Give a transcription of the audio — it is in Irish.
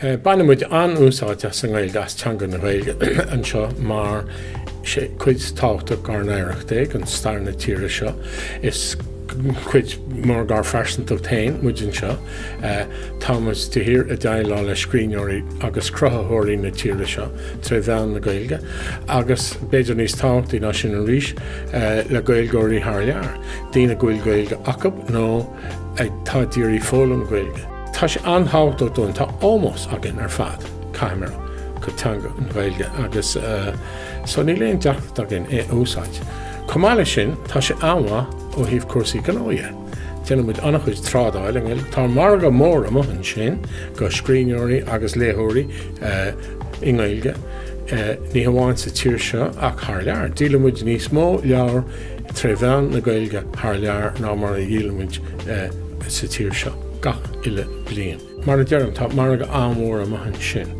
Baineann muid an-úsáid as an nGaeilge, as teanga na Gaeilge anseo mar is cuid tábhachtach dár n-oidhreacht é, den stair na tíre seo. Is cuid mór dár phearsantacht féin muid anseo. Tá muid de shíor ag déileáil le scríbhneoirí agus cruthaitheoirí na tíre seo tré mheán na Gaeilge agus, b'fhéidir níos tábhachtaí ná sin arís, le Gaeilgeoirí thar lear, daoine go bhfuil Gaeilge acu nó atá ag iarraidh foghlaim Gaeilge. Tá sé an-tábhachtach dúinn, tá ómós againn ar fad, caithfidh mé a rá, do teanga an Ghaeilge agus so níl aon deacracht againn é a úsáid. Chomh maith leis sin, tá sé an-mhaith ó thaobh cúrsaí gnó dhe. Déanann muid an-chuid trádáil i nGaeilge. Tá margadh mór amuigh ansin do scríbhneoirí agus léitheoirí i nGaeilge, ní hamháin sa tír seo ach thar lear. Díolann muid níos mó leabhar tré mheán na Gaeilge thar lear ná mar a dhíolann muid sa tír seo gach uile bliain. Mar a deirim, tá margadh an-mhór amuigh ansin.